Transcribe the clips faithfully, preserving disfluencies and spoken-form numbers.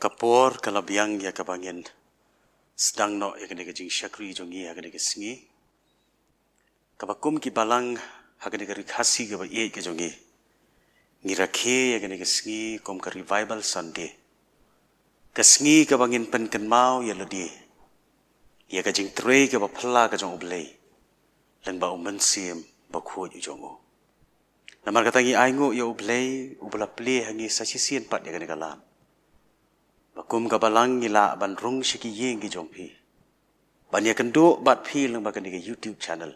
Ka por ka la biang ïa kaba ngin sdang noh ïa kane ka jingshakri jong ngi ha kane ka sngi. Kaba kum ki balang ha kane ka Ri Khasi kaba ïeit ka jong ngi, ngi rakhe ïa kane ka sngi kum ka Revival Sunday. Ka sngi kaba ngin pynkynmaw ïa lade ïa ka jingtrei kaba phylla ka jong U Blei lyngba U Mynsiem Bakhuid u jong u. Namar kata ngi ainguh ïa U Blei uba la plie ha ngi sa shisien pat ïa kane ka lad, ba kum ka balang ngi lah ban rung sha ki ïing ki jong phi, ban ïakynduh bad phi lyngba kane ka YouTube channel.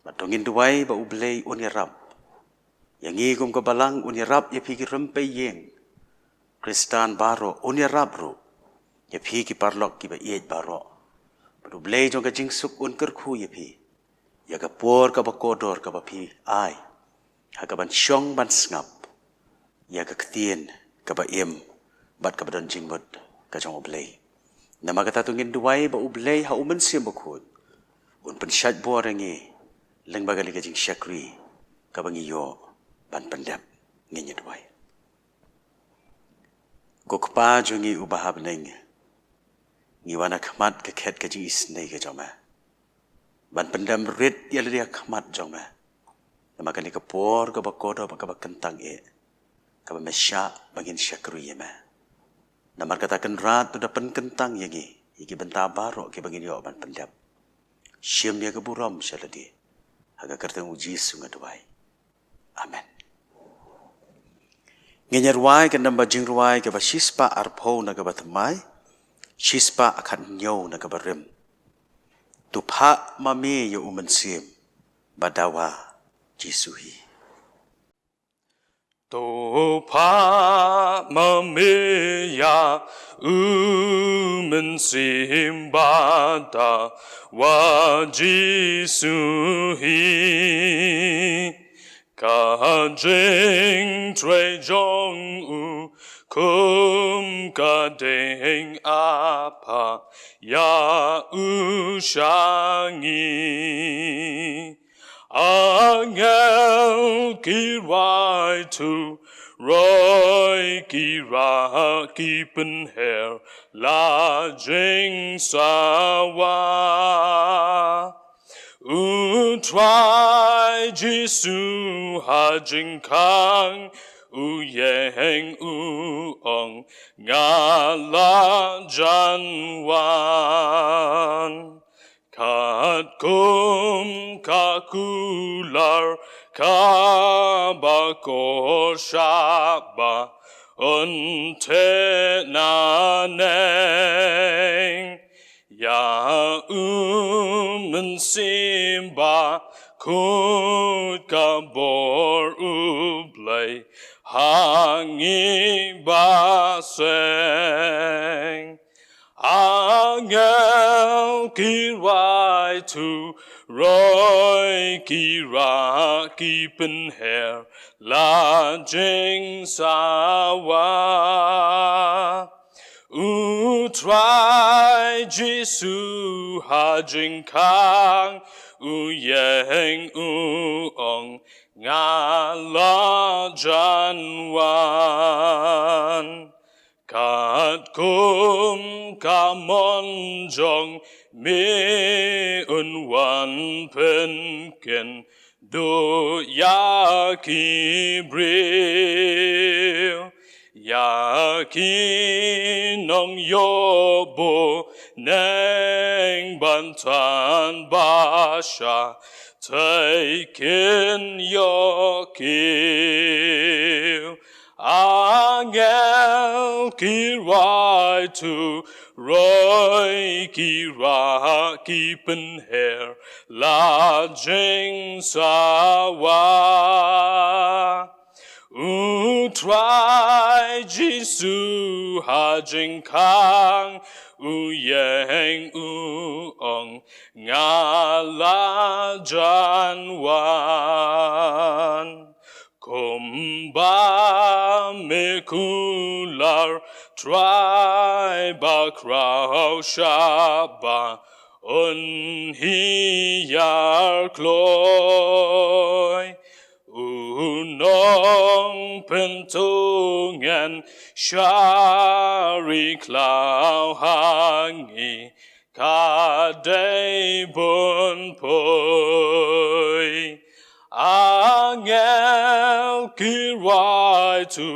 Bad to ngin duwai ba U Blei un ïarap ïa ngi kum ka balang, un ïarap ïa phi ki rympei ïing Khristan baroh, un ïarap ruh ïa phi ki paralok kiba ïeit baroh. Bad U Blei jong ka jingsuk un kyrkhu ïa phi ïa ka por kaba kordor kaba phi ai ha kaban shong ban sngap ïa ka ktien kaba im bad kaba don jingmut ka jong U Blei. Namar kata to ngin duwai ba U Blei ha U Mynsiem Bakhuid un pynshait bor ïa ngi lyngba kane ka jingshakri kaba ngi ïoh ban pyndep. Ngin ïa duwai. Ko Kpa jong ngi uba ha bneng, ngi wan ha khmat ka khet ka jingisynei ka jong me ban pyndem rit ïa lade ha khmat jong me. Namar kane ka por kaba kordor bad kaba kyntang eh, kaba me shah ba ngin shakri ïa me. Namar kata Kynrad, to da pynkyntang ïa ngi ïa ki bynta baroh kiba ngin ïoh ban pyndep. Shim ïa ka burom sha lade. Ha ka kyrteng U Jisu nga duwai. Amen. Ngin ïa rwai ka namba jingrwai kaba shispah arphew na kaba thymmai, shispah khathynñiew na kaba rim. To phah ma me ïa U Mynsiem ba dawa Jisu hi. To phah ma me ïa U Mynsiem ba dawa Jisu hi. Ka jingtrei jong u kum ka ding, a phah ïa u sha ngi. Angel ki rwai, to roi ki rah ki pynher la jingsawa. U Trai Jisu ha jingkhang u ïeng, u ong, nga la jan wan. Katkum ka kular kaba kor shaba un theh naneng, ïa U Mynsiem Bakhuid ka bor U Blei ha ngi ba seng. Angel ki rwai, to roi ki rah ki pynher la jingsawa. U Trai Jisu ha jingkhang u ïeng, u ong, nga la jan wan. Katkum ka mon jong me un wan pynkynduh ïa ki briew, ïa ki nongïoh bneng ban tan ba shatei kin ïoh kiew. Angel ki rwai, to roi ki rah ki pynher la jingsawa. U Trai Jisu ha jingkhang u ïeng, u ong, nga la jan wan. Kumba me kular, Trai bakhraw shaba un hiar kloi. U Ong pyntngen shari khlaw ha ngi, ka dei bun poi. Angel ki rai tu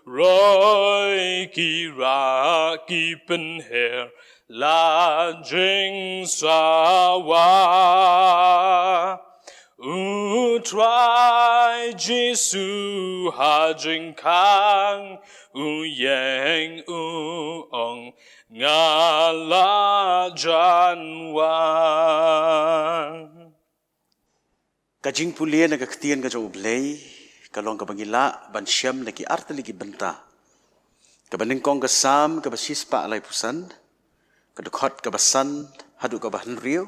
roi ki ra ki pynher la jingsawa. U Trai Jisu ha jingkhang u ïeng u ong, nga la jan wan. Ka jingpule na ka ktien ka jong U Blei ka long kaba ngi lah ban shem na ki artylli ki bynta. Kaba nyngkong ka Salm kaba shispah laiphew san, ka dkhot kaba san haduh kaba hynriew.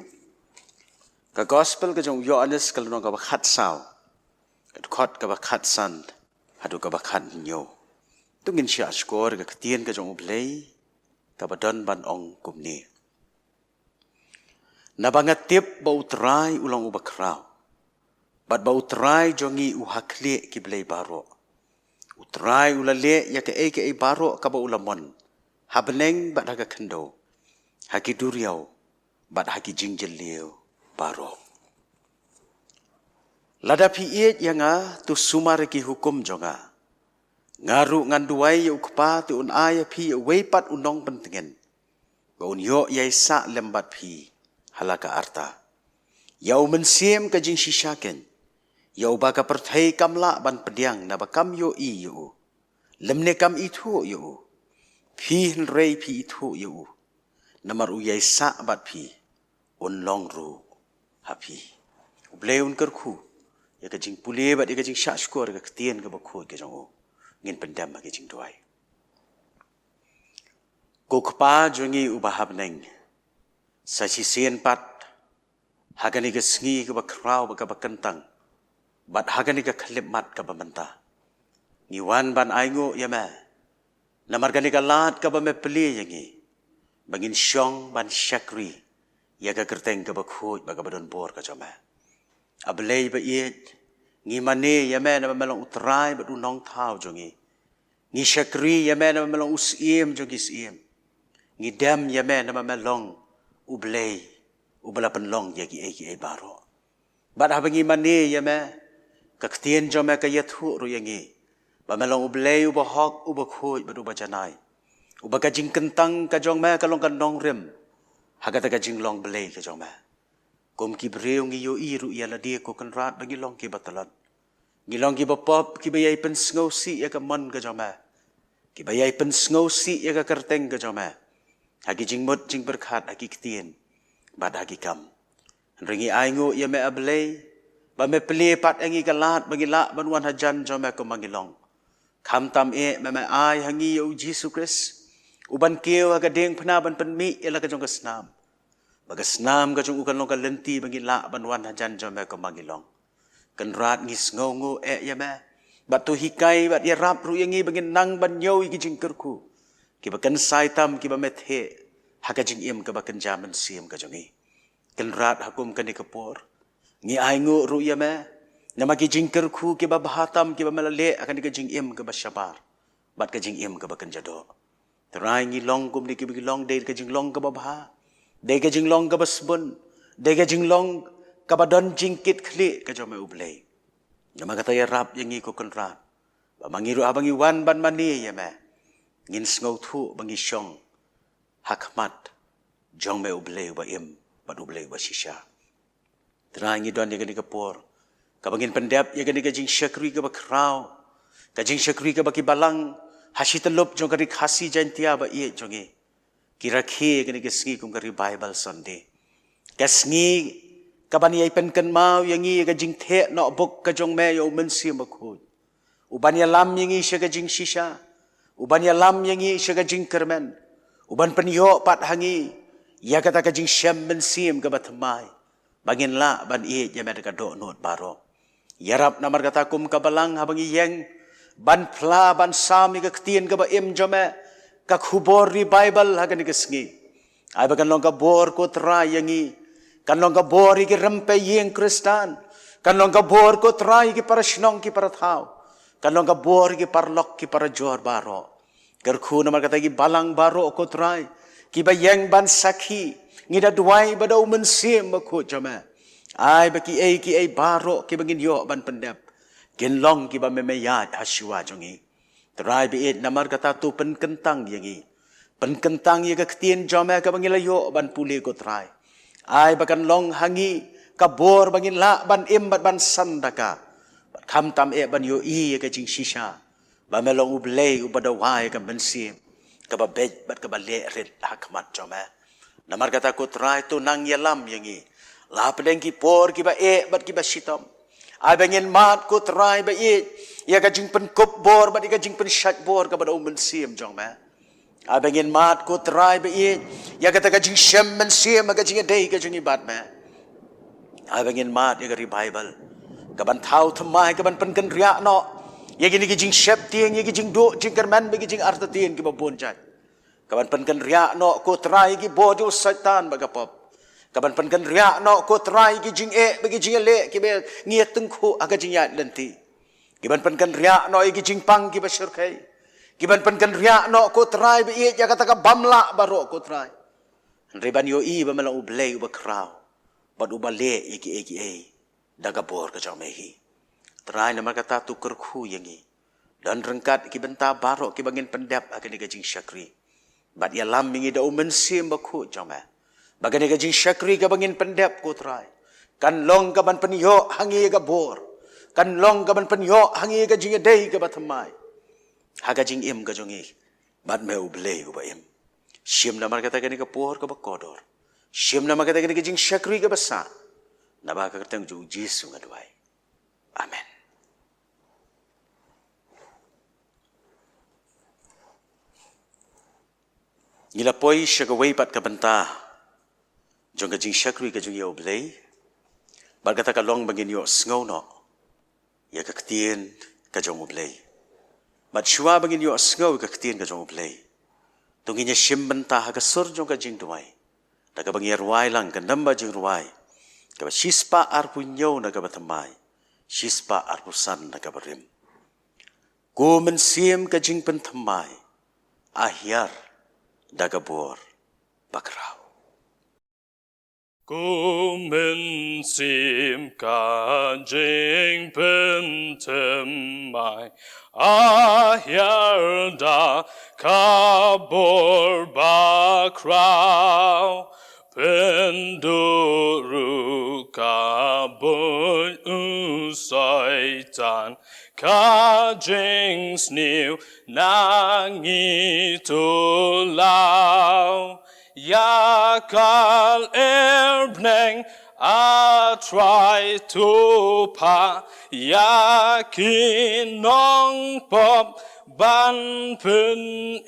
Ka Gospel ka jong u Ïoannis ka lynnong kaba khatsaw, ka dkhot kaba khatsan haduh kaba khathynñiew. To ngin shah shkor ka ktien ka jong U Blei kaba don ban ong kumne. Naba nga tip ba U Trai u long uba khraw, bad ba U Trai jong ngi u ha khlieh ki blei baroh. U Trai u la leh ïa kaei kaei baroh kaba u la mon, ha bneng bad ha ka khyndew, ha ki duriaw bad ha ki jingjylliew baroh. Lada phi ïeit ïa nga, to sumar ïa ki hukum jong nga. Nga ruh ngan duwai ïa U Kpa, te un ai ïa phi ïa uwei pat u nongpyntngen, ba un ïoh ïaisah lem bad phi ha la ka arta. Ïa U Mynsiem ka jingshisha keiñ, ïa uba ka pyrthei kam lah ban pdiang, naba kam ïohi ïa u, lymne kam ithuh ïa u. Phi hynrei phi ithuh ïa u, namar u ïaisah bad phi, un long ruh ha phi. U Blei un kyrkhu ïa ka jingpule bad ïa ka jingshah shkor ïa ka ktien kaba khuid ka jong u. Ngin pyndem ha ka jingduwai. Ko Kpa jong ngi uba ha bneng, sa shisien pat ha kane ka sngi kaba khraw bad kaba kyntang, bad ha kane ka khyllipmat kaba mynta, ngi wan ban ainguh ïa me namar kane ka lad kaba me plie ïa ngi, ba ngin shong ban shakri ïa ka kyrteng kaba khuid bad kaba donbor ka jong me. A Blei ba ïeit, ngi mane ïa me naba me long U Trai bad U Nongthaw jong ngi. Ngi shakri ïa me naba me long U Syiem jong ki syiem. Ngi dem ïa me naba me long U Blei uba la pynlong ïa kiei kiei baroh. Bad haba ngi mane ïa me, ka ktien jong me ka ïathuh ruh ïa ngi ba me long U Blei uba hok, uba khuid bad uba janai, uba ka jingkyntang ka jong me ka long ka nongrim ha kata ka jinglong Blei ka jong me. Kum ki briew ngi ïohi ruh ïa lade, ko Kynrad, ba ngi long kiba tlot, ngi long kiba pop, kiba ïai pynsngewsih ïa ka mon ka jong me, kiba ïai pynsngewsih ïa ka kyrteng ka jong me ha ki jingmut jingpyrkhat, ha ki ktien bad ha ki kam. Hynrei ngi ainguh ïa me, A Blei, ba me plie pat ïa ngi ka lad ba ngi lah ban wan hajan jong me kumba ngi long. Khamtam eh, me me ai ha ngi ïa U Jisu Khrist, uban kiew ha ka diengphna ban pynmih ïa la ka jong ka snam, ba ka snam ka jong u kan long ka lynti ba ngi lah ban wan hajan jong me kumba ngi long. Kynrad, ngi sngewnguh eh ïa me, bad to hikai bad ïarap ruh ïa ngi ba ngin nang ban ñiew ïa ki jingkyrkhu kiba kynsai tam, kiba me thiah ha ka jingim kaba kynja mynsiem ka jong ngi. Kynrad, ha kum kane ka por, ngi ainguh ruh ïa me namar ki jingkyrkhu kiba bha tam kiba me la leh ha kane ka jingim kaba shabar bad ka jingim kaba kynja doh. Trai, ngi long kumne kiba ngi long, dei ka jinglong kaba bha, dei ka jinglong kaba sbun, dei ka jinglong kaba don jingkitkhlieh ka jong me, U Blei. Namar kata, ïarap ïa ngi, ko Kynrad, ba ma ngi ruh haba ngi wan ban mane ïa me, ngin sngewthuh ba ngi shong ha khmat jong me, U Blei uba im bad U Blei uba shisha. Trai, ngi don ïa kane ka por kaba ngin pyndep ïa kane ka jingshakri kaba khraw, ka jingshakri kaba ki balang ha shi tyllup jong ka Ri Khasi Jaiñtia ba ïeit jong ngi ki rakhe ïa kane ka sngi kum ka Revival Sunday. Ka sngi kaban ïai pynkynmaw ïa ngi ïa ka jingtheh noh buk ka jong me ïa U Mynsiem Bakhuid, uban ïalam ïa ngi sha ka jingshisha, uban ïalam ïa ngi sha ka jingkyrmen, uban pynïoh pat ha ngi ïa kata ka jingshem mynsiem kaba thymmai, ba ngin lah ban ïeit ïa me da ka dohnud baroh. Ïarap namar kata, kum ka balang, haba ngi ïeng ban phla, ban sam ïa ka ktien kaba im jong me, ka khubor Revival ha kane ka sngi, ai ba kan long ka bor, ko Trai, ïa ngi, kan long ka bor ïa ki rympei ïing Khristan, kan long ka bor, ko Trai, ïa ki para shnong, ki para thaw, Kan long ka bor ïa ki paralok ki parajor baroh. Kyrkhu namar kata ki balang baroh ko Trai, kiba ïeng ban sakhi, ngi da duwai ba da u Mynsiem Bakhuid jong me, ai ba kiei kiei baroh kiba ngin ïoh ban pyndep, kin long kiba me me ïaid ha shuwa jong ngi. Trai baieit, namar kata to pynkyntang ïa ngi. Pynkyntang ïa ka ktien jong me kaba ngi la ïoh ban pule ko Trai. Ai ba kan long ha ngi ka bor ba ngin lah ban im bad ban san da ka, bad khamtam eh ban ïohi ïa ka jingshisha ba me long U Blei uba dawa ïa ka mynsiem kaba beit bad kaba leh rit ha khmat jong me. Namar kata ko Trai, to nang ïalam ïa ngi. La pdeng ki por kiba eh bad kiba shitom, ai ba ngin mad ko Trai baieit ïa ka jingpynkup bor bad ïa ka jingpynshait bor kaba da u Mynsiem jong me. Ai ba ngin mad ko Trai baieit ïa kata ka jingshem mynsiem ha ka jingïadei ka jong ngi bad me. Ai ba ngin mad ïa ka revival kaban thaw thymmai, kaban pynkynriah noh ïa kine ki jingsheptieng, ïa ki jingduh jingkyrmen bad ki jingartatien kiba bun jait. Kaban pynkynriah noh ko Trai ïa ki bor jong u Soitan bad ka pop. Kaban pynkynriah noh ko Trai ïa ki jingeh bad ki jingïaleh kiba ngi ïa tyngkhuh ha ka jingïaid lynti. Kiban pynkynriah noh ïa ki jingpang kiba shyrkhei. Kiban pynkynriah noh ko Trai baieit ïa kata ka bym lah baroh ko Trai. Hynrei ban ïohi ba me long U Blei uba khraw bad uba leh ïa kiei kiei da ka bor ka jong me hi. Trai namar kata to kyrkhu ïa ngi. Don ryngkat ki bynta baroh kiba ngin pyndep ha kane ka jingshakri. Bad ïalam ïa ngi da u Mynsiem Bakhuid jong me ba kane ka jingshakri kaba ngin pyndep ko Trai, kan long kaban pynïoh ha ngi ïa ka bor. Kan long kaban pynïoh ha ngi ïa ka jingïadei kaba thymmai ha ka jingim ka jong ngi bad me U Blei uba im. Shim namar kata kane ka por kaba kordor. Shim namar kata kane ka jingshakri kaba sah. Naba ha ka kyrteng jong u Jisu nga duwai. Amen. Ngi la poi sha kawei pat ka bynta jong ka jingshakri ka jong ïa U Blei. Bad kata ka long ba ngin ïohsngew noh ïa ka ktien ka jong U Blei. Bad shuwa ba ngin ïohsngew ïa ka ktien ka jong U Blei, to ngin ïa shim bynta ha ka sur jong ka jingduwai da kaba ngi ïa rwai lang ka namba jingrwai kaba shispah arphew hynñiew na kaba thymmai, shispah arphew san na kaba rim. Ko Mynsiem ka jingpynthymmai, a hiar da ka bor bakhraw. Ko Mynsiem ka jingpynthymmai, a hiar da ka bor bakhraw. Pynduh ruh ka buit u Soitan, ka jingsniew na ngi to law. Ïa ka lyer bneng a Trai, to phah ïa ki nongpop ban pynim.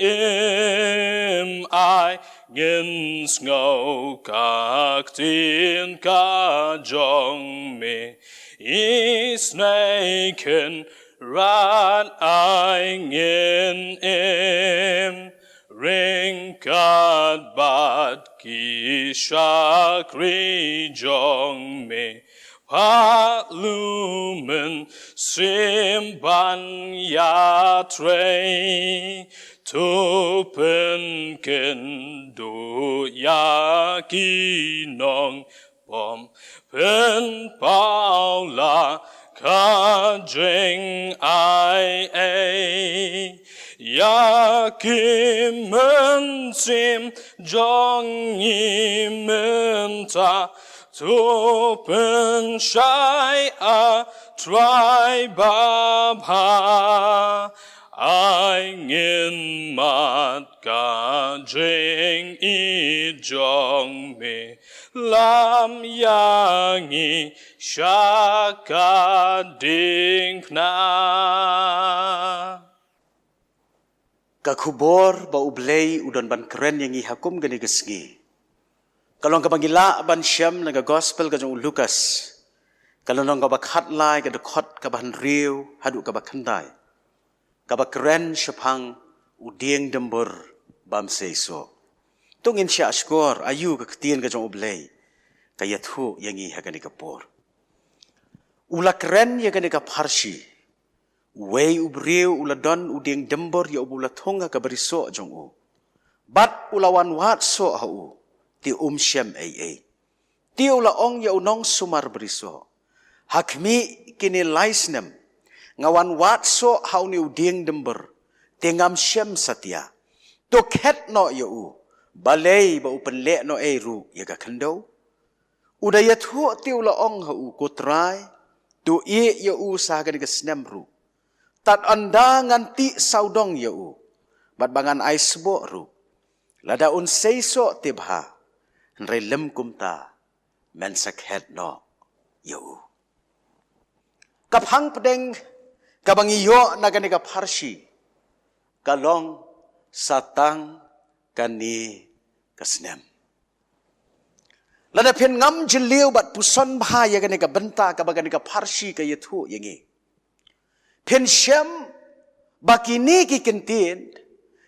Ai ngin sngew ka ktien ka jong me, isynei Kynrad ai ngin im. Ryngkat bad ki shakri jong me, phah u Mynsiem ban ïatrei. To pynkynduh ïa ki nongpop, pynpaw la ka jingai ei. Ïa ki mynsiem jong ngi mynta, to pynshai, a Trai babha. Ai ngin mad ka jingïeit jong me, lam ïa ngi sha ka diengphna. Ka khubor ba U Blei u don ban kren ïa ngi ha kum kane ka sngi, ka long kaba ngi lah ban shem na ka Gospel ka jong u Lukas, ka lynnong kaba khatlai, ka dkhot kaba hynriew haduh kaba khyndai, kaba kren shaphang u dieng dymbur bym seisoh. To ngin shah shkor aïu ka ktien ka jong U Blei ka ïathuh ïa ngi ha kane ka por. U la kren ïa kane ka pharshi, Uwei u briew u la don u dieng dymbur ïa uba u la thung ha ka brisoh jong u, bad u la wan wad soh ha u, te um shem ei ei. Te u la ong ïa u nongsumar brisoh, ha khmih kine lai snem nga wan wad soh ha une u dieng dymbur, te ngam shem satia. To khet noh ïa u, balei ba u pynleh noh ei ruh ïa ka khyndew. U da ïathuh te u la ong ha u, ko trai, to ïeh ïa u sa ha kane ka snem ruh. Tad ynda ngan tih sawdong ïa u, bad ba ngan ai sboh ruh. Lada un sei soh te bha, hynrei lym kumta, men sa khet noh ïa u. Ka phang pdeng kaba ngi ïoh na kane ka pharshi ka long sa tang kane ka snem. Lada phin ngam jylliew bad puson bha ïa kane ka bynta kaba kane ka pharshi ka ïathuh ïa ngi, phin shem ba kine ki kyntien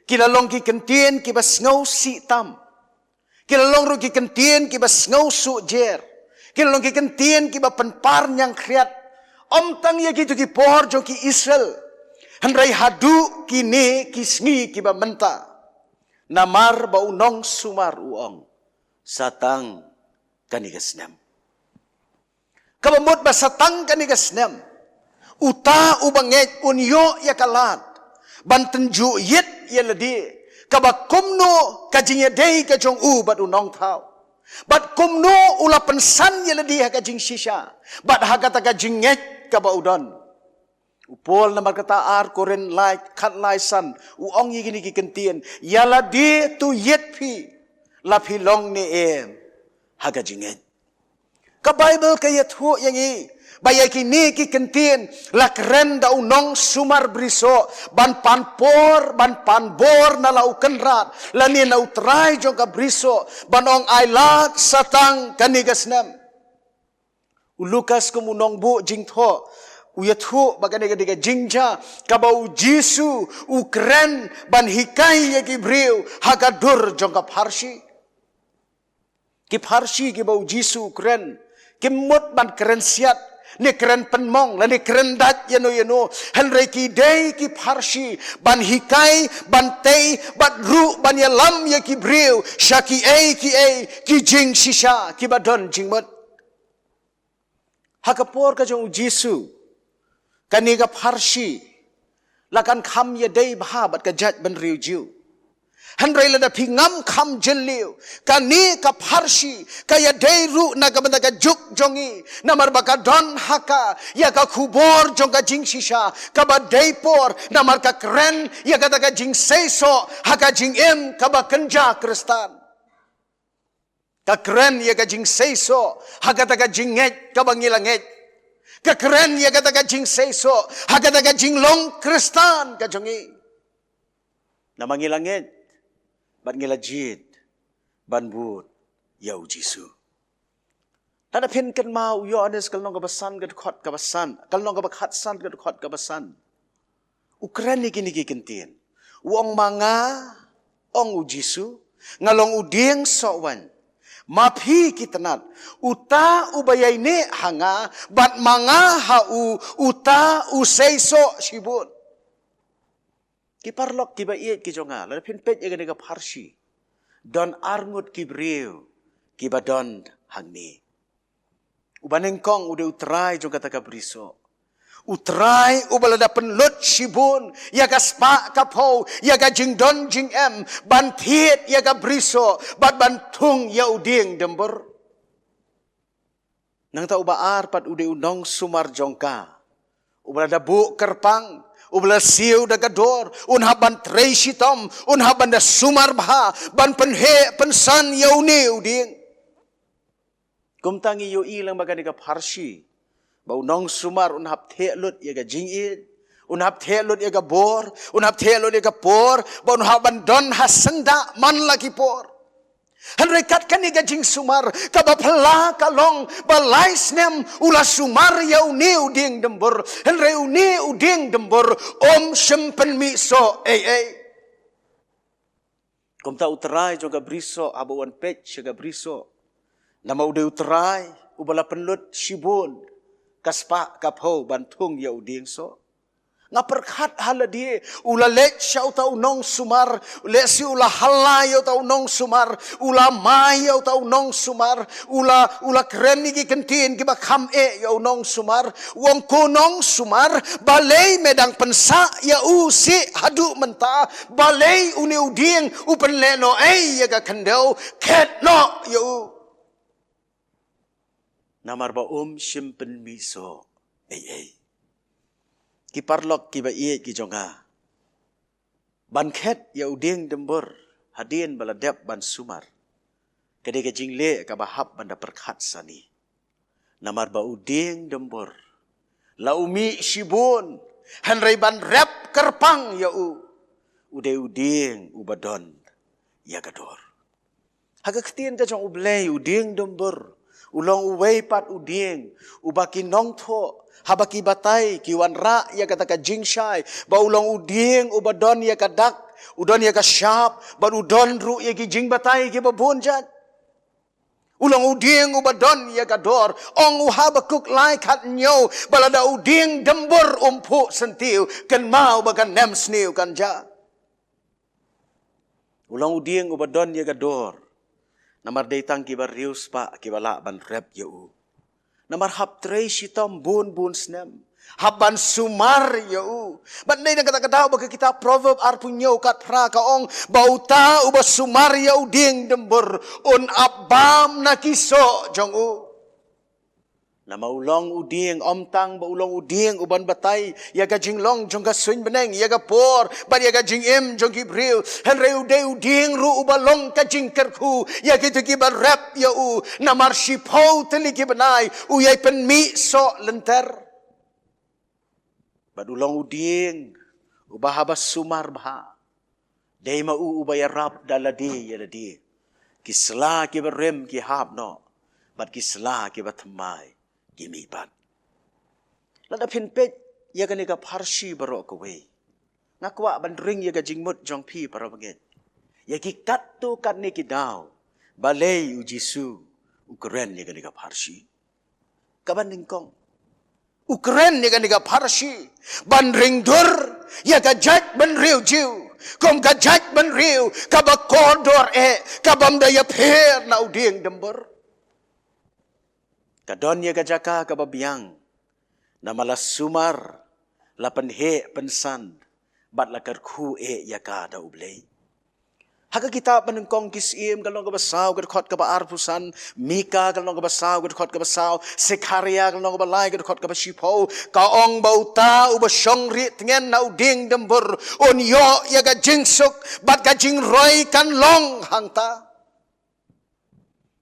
ki la long ki kyntien kiba sngewsih tam. Ki la long ruh ki kyntien kiba sngewsih jer. Ki la long ki kyntien kiba pynpar ñiangkhriat, ym tang ïa kito ki por jong ki Israel, hynrei haduh kine ki sngi kiba mynta. Namar ba u nongsumar u ong, sa tang kane ka snem. Kaba mut ba sa tang kane ka snem, uta uba ngeit un ïoh ïa ka lad ban tynjuh ïit ïa lade, kaba kumno ka jingïadei ka jong u bad u nongthaw, bad kumno u la pynsan ïa lade ha ka jingshisha bad ha kata ka jingngeit kaba u don. U Paul namar kata, ar Korinth lai, khatlai san, u ong ïa kine ki kyntien, ïa lade to ïit phi, la phi long ne em ha ka jingngeit. Ka Baibl ka ïathuh ïa ngi ba ïa kine ki kyntien la kren da u nongsumar brisoh ban pan por, ban pan bor na la u Kynrad lane na u Trai jong ka brisoh, ban ong, ai lad, sa tang kane ka snem. U Lukas kum u nongbuh jingthoh u ïathuh ba kane ka dei ka jingjia kaba u Jisu u kren ban hikai ïa ki briew ha ka dur jong ka pharshi. Ki pharshi kiba u Jisu u kren kim mut ban kren siat, ne kren pynmong, lane kren dait ïano ïano, hynrei ki dei ki pharshi ban hikai, ban tei, bad ruh ban ïalam ïa ki briew sha kiei kiei ki jingshisha kiba don jingmut. Ha ka por ka jong u Jisu, kane ka pharshi la kan kham ïadei bha bad ka jaitbynriew Jiw. Hynrei lada phi ngam kham jylliew, kane ka pharshi ka ïadei ruh na ka bynta ka juk jong ngi, namar ba ka don ha ka ïa ka khubor jong ka jingshisha kaba dei por, namar ka kren ïa kata ka jingseisoh ha ka jingim kaba kynja Khristan. Ka kren ïa ka jingseisoh ha kata ka jingngeit kaba ngi la ngeit. Ka kren ïa kata ka jingseisoh ha kata ka jinglong Khristan ka jong ngi. Namar ngi la ngeit bad ngi la jied ban bud ïa u Jisu. Lada phin kynmaw u Ïoannis ka lynnong kaba san, ka dkhot kaba san, ka lynnong kaba khatsan, ka dkhot kaba san. U kren ïa kine ki kyntien. U ong, ma nga, ong u Jisu, nga long u dieng soh waiñ. Ma phi ki tnat, uta uba ïaineh ha nga bad ma nga ha u, uta u seisoh shibun. Ki paralok kiba ïeit ki jong nga, lada phin peit ïa kane ka pharshi, don arngut ki briew kiba don hangne. Uba nyngkong u dei u trai jong kata ka brisoh. U trai uba la da pynlut shibun ïa ka spah ka phew, ïa ka jingdon jingem, ban thied ïa ka brisoh bad ban thung ïa u dieng dymbur. Nangta uba ar pat u dei u nongsumar jong ka, uba la da buh kyrpang, uba la siew da ka dur, un hap ban trei shitom, un hap ban da sumar bha ban pynheh pynsan ïa une u dieng. Kumta ngi ïohi lang ba kane ka pharshi ba u nongsumar un hap theh lut ïa ka jingïeit, un hap theh lut ïa ka bor, un hap theh lut ïa ka por ba un hap ban don ha sngewbha man la ki por. Hynrei kat kane ka jingsumar kaba phylla ka long ba lai snem u la sumar ïa une u dieng dymbur, hynrei une u dieng dymbur um shym pynmih soh ei ei. Kumta u trai jong ka brisoh haba u wan peit sha ka brisoh, namar u dei u trai uba la pynlut shibun ka spah ka phew ban thung ïa u dieng soh. La pyrkhat ha lade, u la leit sha uta u nongsumar, lehse u la halla ïa uta u nongsumar, u la mai ïa uta u nongsumar, u la, u la kren ïa ki kyntien kiba kham eh ïa u nongsumar, u ong, ko nongsumar, balei me dang pynsah ïa u seh haduh mynta, balei une u dieng u pynlehnohei ïa ka khyndew, khet noh ïa u. Namar ba um shym pynmih soh ei ei. Ki paralok kiba ïeit ki jong nga, ban khet ïa u dieng dymbur hadien ba la dep ban sumar, ka dei ka jingleh kaba hap ban da pyrkhat sani. Namar ba u dieng dymbur, la u mih shibun, hynrei ban rep kyrpang ïa u, u dei u dieng uba don ïa ka dor. Ha ka ktien ka jong U Blei, u dieng dymbur u long uwei pat u dieng uba ki nongthoh, haba ki batai, ki wanrah ïa kata ka jingshai ba u long u dieng uba don ïa ka dak, u don ïa ka shap, bad u don ruh ïa ki jingbatai kiba bun jait. U long u dieng uba don ïa ka dor. Ong u Habakuk lai khat hynñiew, ba lada u dieng dymbur um phuh syntiew, kynmaw ba ka nemsniew kan jia. U long u dieng uba don ïa ka dor. Namar dei tang kiba riewspah kiba lah ban rep ïa u. Namar hap trei shitom bun bun snem, hap ban sumar ïa u. Bad dei na kata ka daw ba ka kitab Proverb arphew hynñiew kat phra ka ong, ba uta uba sumar ïa u dieng dymbur un ap bam na ki soh jong u. Namar u long u dieng, ym tang ba u long u dieng uban batai ïa ka jinglong jong ka suiñ bneng, ïa ka por bad ïa ka jingim jong ki briew, hynrei u dei u dieng ruh uba long ka jingkyrkhu ïa kito kiba rep ïa u. Namar shiphew tylli ki bnai u ïai pynmih soh lynter. Bad u long u dieng uba haba sumar bha, dei ma u uba ïarap da lade ïa lade. Ki sla kiba rim ki hap noh, bad ki sla kiba thymmai ki mih pat. Lada phin peit ïa kane ka pharshi baroh kawei, nga kwah ban ring ïa ka jingmut jong phi para bangeit ïa ki katto katne ki daw balei U Jisu u kren ïa kane ka pharshi. Kaba nyngkong, u kren ïa kane ka pharshi ban ringdur ïa ka jaitbynriew Jiw kum ka jaitbynriew kaba kordor eh, kaba ym da ïapher na u dieng dymbur. Ka don ïa ka jaka kaba biang, namar la sumar, la pynheh pynsan, bad la kyrkhu eh ïa ka da U Blei. Ha ka kitab Banyngkong ki Syiem ka lynnong kaba saw ka dkhot kaba arphew san, Mika ka lynnong kaba saw ka dkhot kaba saw, Sekharïa ka lynnong kaba lai ka dkhot kaba shiphew, ka ong ba uta uba shong rieh tngen na u dieng dymbur un ïoh ïa ka jingsuk, bad ka jingroi kan long hangta.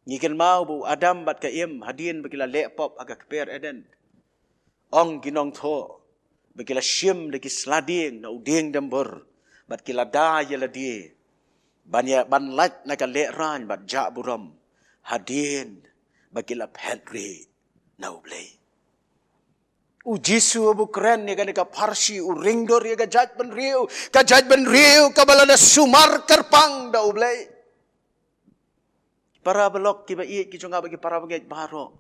Ngi kynmaw ba u Adam bad ka Im, hadien ba ki la leh pop ha ka kper Eden, ong ki nongthoh ba ki la shim da ki sla dieng na u dieng dymbur, bad ki la da ïa lade ban ïa, ban lait na ka lehraiñ bad jah burom, hadien ba ki la phet rieh na U Blei. U Jisu haba u kren ïa kane ka pharshi u ringdur ïa ka jaitbynriew, ka jaitbynriew kaba la da sumar kyrpang da U Blei. Para balok kiba ïeit ki jong nga bad ki para bangeit baroh,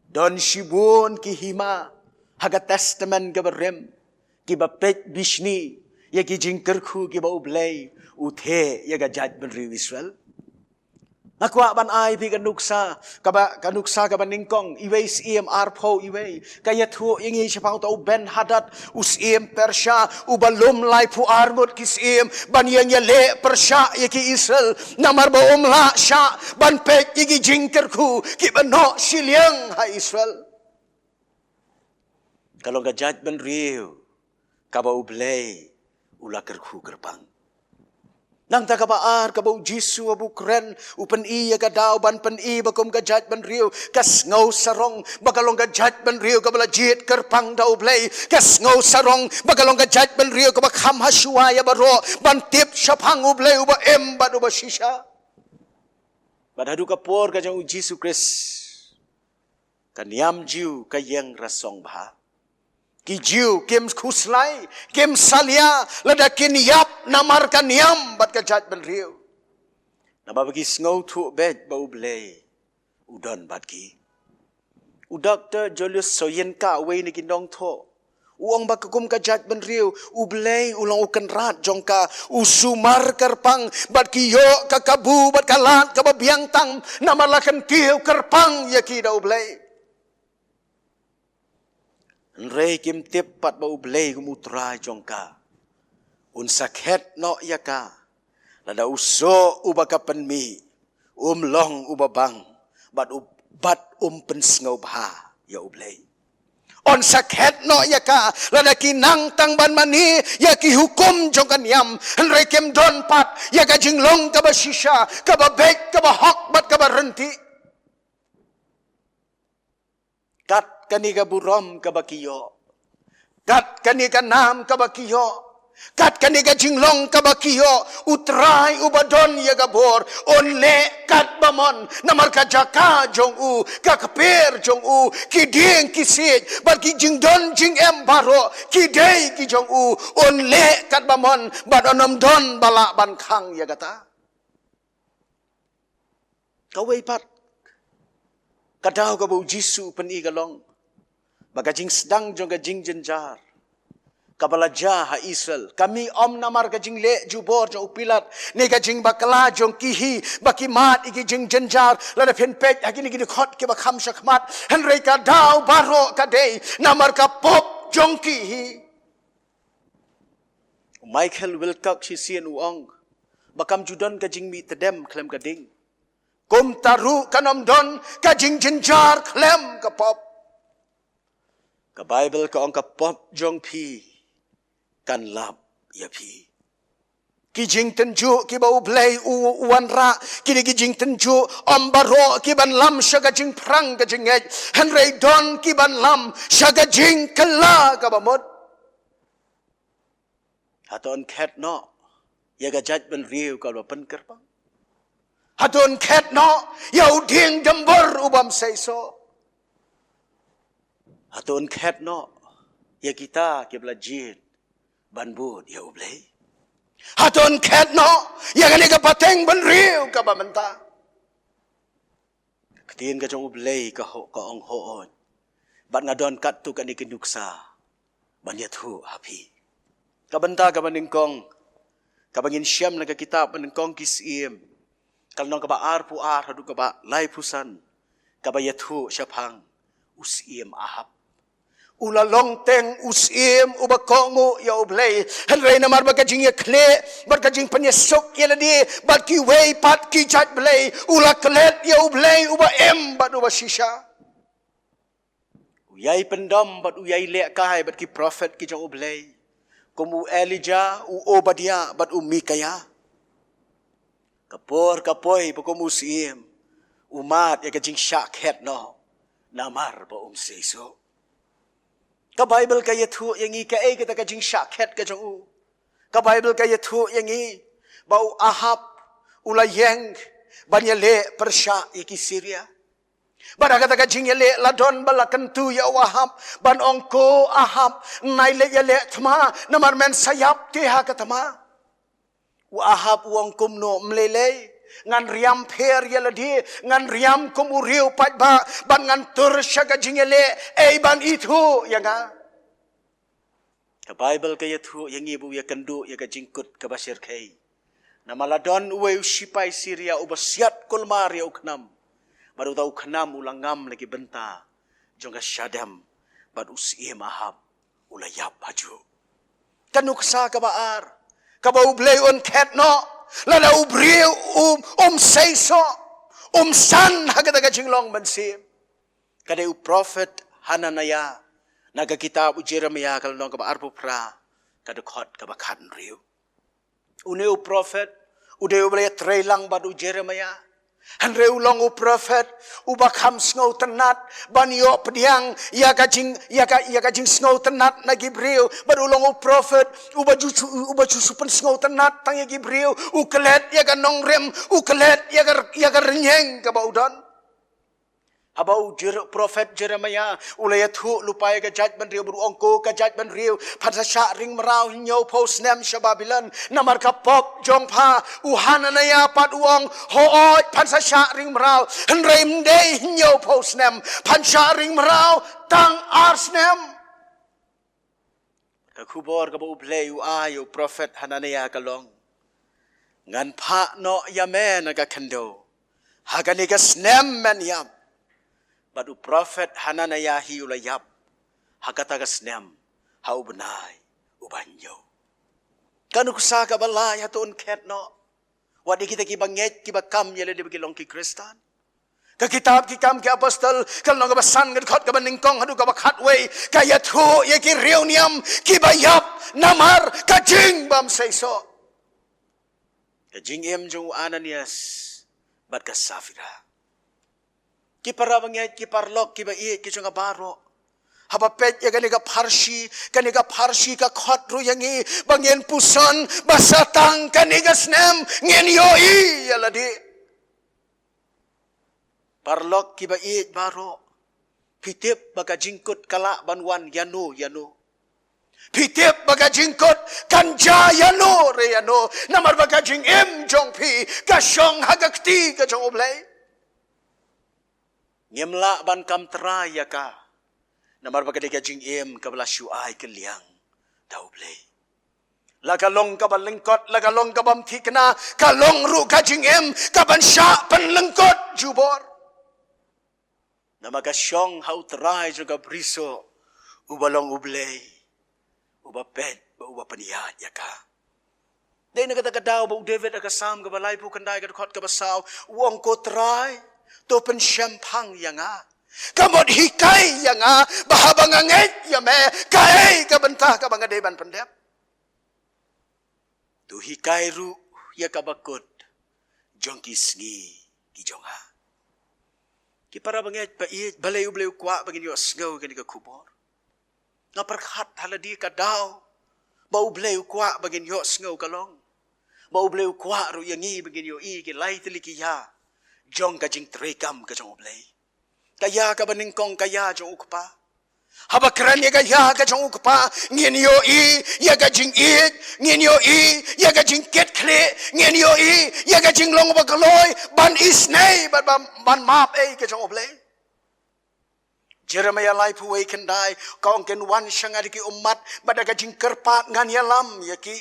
don shibun ki hima ha ka Testament kaba rim kiba peit bishni ïa ki jingkyrkhu kiba U Blei u theh ïa ka jaitbynriew Israel. Nga kwah ban ai phi ka nuksa kaba, ka nuksa kaba nyngkong, iwei Syiem arphew iwei. Ka ïathuh ïa ngi shaphang uta u Ben-Hadad, u syiem Persia, uba lum laiphew ar ngut ki syiem ban ïeng ïaleh pyrshah ïa ki Israel, namar ba um lah shah ban peit ïa ki jingkyrkhu kiba noh shiliang ha Israel. Ka long ka jaitbynriew kaba U Blei u la kyrkhu kyrpang. Nangta kaba ar, kaba U Jisu haba u kren u pyni ïa ka daw ban pyni ba kum ka jaitbynriew ka sngew sarong ba ka long ka jaitbynriew kaba la jied kyrpang da U Blei, ka sngew sarong ba ka long ka jaitbynriew kaba kham ha shuwa ïa baroh ban tip shaphang U Blei uba im bad uba shisha. Bad haduh ka por ka jong U Jisu Khrist, ka niam Jiw ka ïeng rasong bha. Ki Jiw kim khuslai, kim salia lada kin ïap namar ka niam bad ka jaitbynriew. Namar ba ki sngewthuh beit ba U Blei u don bad ki. U Doktor Julius Soyinka, uwei na ki nongthoh, U ong ba ka kum ka jaitbynriew, U Blei u long u kynrad jong ka, u sumar kyrpang, bad ki ïoh ka kabu, bad ka lad kaba biang tam, namar la kyntiew kyrpang ïa ki da U Blei. Hynrei kim tip pat ba U Blei kum U Trai jong ka un sa khet noh ïa ka, lada u soh uba ka pynmih um long uba bang, bad u, bad um pynsngewbha ïa U Blei. Un sa khet noh ïa ka, lada ki nang tang ban mane ïa ki hukum jong ka niam, hynrei kim don pat ïa ka jinglong kaba shisha, kaba beit, kaba hok, bad kaba ryntih. Kat kane ka burom kaba ki ïoh, kat kane ka nam kaba ki ïoh, kat kane ka jinglong kaba ki ïoh, U Trai uba don ïa ka bor un leh katba mon, namar ka jaka jong u, ka kper jong u, ki dieng ki siej, bad ki jingdon jingem baroh, ki dei ki jong u, un leh katba mon, bad un ym don ba lah ban khang ïa kata. Kawei pat ka daw kaba U Jisu u pyni ka long ba ka jingsdang jong ka jingjynjar kaba la jia ha Israel ka mih ym namar ka jingleh jubor jong u Pilat ne ka jingbakla jong ki hi ba ki mad ïa ki jingjynjar, lada phin peit ha kine ki dkhot kiba kham shakhmat, hynrei ka daw baroh ka dei namar ka pop jong ki hi. U Michael Wilcock shisien u ong ba kam ju don ka jingmih tdem khlem ka ding, kumta ruh kan ym don ka jingjynjar khlem ka pop. Ka Baibl ka ong ka pop jong phi kan lap ïa phi. Ki jingtynjuh kiba U Blei u, u wanrah, ki dei ki jingtynjuh ym baroh kiban lam sha ka jingpyrshang ka jingngeit, hynrei don kiban lam sha ka jingkylla kaba mut. Hato yn khet noh ïa ka jaitbynriew kaba pynkyrpang? Hato yn khet noh ïa u dieng dymbor u bym seisoh? Hato yn khet noh ïa kita kiba la jied ban bud ïa U Blei? Hato yn khet noh ïa kane ka pateng bynriew kaba mynta? Ka ktien ka jong U Blei ka ho-, ka ong hooid. Bad nga don katto katne ki nuksa ban ïathuh ha phi. Ka bynta kaba nyngkong kaba ngin shem na ka kitab Banyngkong ki Syiem, ka lynnong kaba arphew ar haduh kaba laiphew san, kaba ïathuh shaphang u Syiem Ahab. U la long teng u syiem uba kohnguh ïa U Blei, hynrei namar ba ka jingïakhleh bad ka jingpynïasuk ïa lade bad kiwei pat ki jait blei, u la klet ïa U Blei uba im bad uba shisha. U ïai pyndem bad u ïai lehkai bad ki prophet ki jong U Blei, kum u Elijah, u Obadiah bad u Micaiah. Ka por ka poi ba kum u syiem u mad ïa ka jingshah khet noh namar ba um seisoh. Ka Baibl ka ïathuh ïa ngi kaei kata ka jingshah khet ka jong u. Ka Baibl ka ïathuh ïa ngi ba u Ahab u la ïeng ban ïaleh pyrshah ïa ki Syria. Bad ha kata ka jingïaleh la don ba la kyntu ïa u Ahab ban ong, ko Ahab, nai leit ïaleh thma namar men sa ïap te ha ka thma. U Ahab u ong, kumno, ym lei lei, ngan riam pher ïa lade, ngan riam kum u riew paidbah bad ngan tur sha ka jingïaleh, ei ban ithuh ïa nga. Ka Baibl ka ïathuh ïa ngi ba u ïakynduh ïa ka jingkut kaba shyrkhei. Namar la don uwei u shipai Syria uba siat kulmar ïa u khnam. Bad uta u khnam u la ngam la ki bynta jong ka shadem bad u syiem Ahab u la ïap hajuh. Ka nuksa kaba ar kaba U Blei un khet noh lada u briew um, um seisoh, um san ha kata ka jinglong mynsiem. Ka dei u prophet Hananiah na ka kitab u Jeremiah ka lynnong kaba arphew phra ka dkhot kaba khathynriew. Une u prophet u dei uba la ïatrei lang bad u Jeremiah. Hynrei u long u prophet uba kham sngewtynnat ban ïoh pdiang ïa ka jing, ïa ka, ïa ka jingsngewtynnat na ki briew, bad u long u prophet uba ju shu, uba ju shu pynsngewtynnat tang ïa ki briew. U klet ïa ka nongrim, u klet ïa ka, ïa ka rynïeng kaba u don. Haba u Jer-, prophet Jeremiah u la ïathuh lypa ïa ka jaitbynriew bad u ong, ko ka jaitbynriew, phan sa shah ring mraw hynñiewphew snem sha Babilon namar ka pop jong pha. U Hananiah pat u ong, hooid, phan sa shah ring mraw, hynrei ym dei hynñiewphew snem, phan shah ring mraw tang ar snem. Ka khubor kaba U Blei u ai ïa u prophet Hananiah ka long: Ngan phah noh ïa me na ka khyndew ha kane ka snem men ïap. Bad u prophet Hananiah hi u la ïap ha kata ka snem, ha u bnai uba hynñiew. Ka nuksa kaba lai hato un khet noh wat ïa kita kiba ngeit, kiba kam ïa lade ba ki long ki Khristan? Ka kitab Ki Kam ki Apostol, ka lynnong kaba san, ka dkhot kaba nyngkong haduh kaba khatwei, ka ïathuh ïa ki riewniam kiba ïap namar ka jingbymseisoh. Ka jingim jong u Ananias bad ka Saphira. Ki para bangeit, ki paralok kiba ïeit ki jong nga baroh, haba peit ïa kane ka pharshi, kane ka pharshi ka khot ruh ïa ngi ba ngin puson ba sa tang kane ka snem ngin ïohi ïa lade. Paralok kiba ïeit baroh, phi tip ba ka jingkut ka lah ban wan ïano ïano? Phi tip ba ka jingkut kan jia ïano re ïano? Namar ba ka jingim jong phi ka shong ha ka kti ka jong U Blei. Ngim lah ban kam trai ïa ka, namar ba ka dei ka jingim kaba la shu ai kylliang da U Blei. La ka long kaba lyngkot, la ka long kabym thikna, ka long ruh ka jingim kaban shah pynlyngkot jubor. Namar ka shong ha U Trai jong ka brisoh, uba long U Blei uba peit bad uba pynïaid ïa ka. Dei na kata ka daw ba u David ha ka Salm kaba laiphew khyndai, ka dkhot kaba saw, u ong: Ko Trai, to pynshemphang ïa nga. Ka mut hikai ïa nga ba haba nga ngeit ïa me, kaei ka bynta kaba nga dei ban pyndep. To hikai ruh ïa ka bakut jong ki sngi ki jong nga. Ki para bangeit ba ïeit, balei U Blei u kwah ba ngin ïohsngew kane ka khubor? Nga pyrkhat ha lade ka daw ba U Blei u kwah ba ngin ïohsngew ka long ba U Blei u kwah ruh ïa ngi ba ngin ïohi ki lai tylli ki ïa jong ka jingtreikam ka jong U Blei. Ka ïa kaba nyngkong, ka ïa jong U Kpa. Haba kren ïa ka ïa ka jong U Kpa, ngin ïohi ïa ka jingïeit, ngin ïohi ïa ka jingkitkhlieh, ngin ïohi ïa ka jinglong ba kloi ban isynei bad ban, ban map ei ka jong U Blei. Jeremiah laiphew wei khyndai, ka ong: Kin wan sha nga da ki ummat bad da ka jingkyrpad ngan ïalam ïa ki.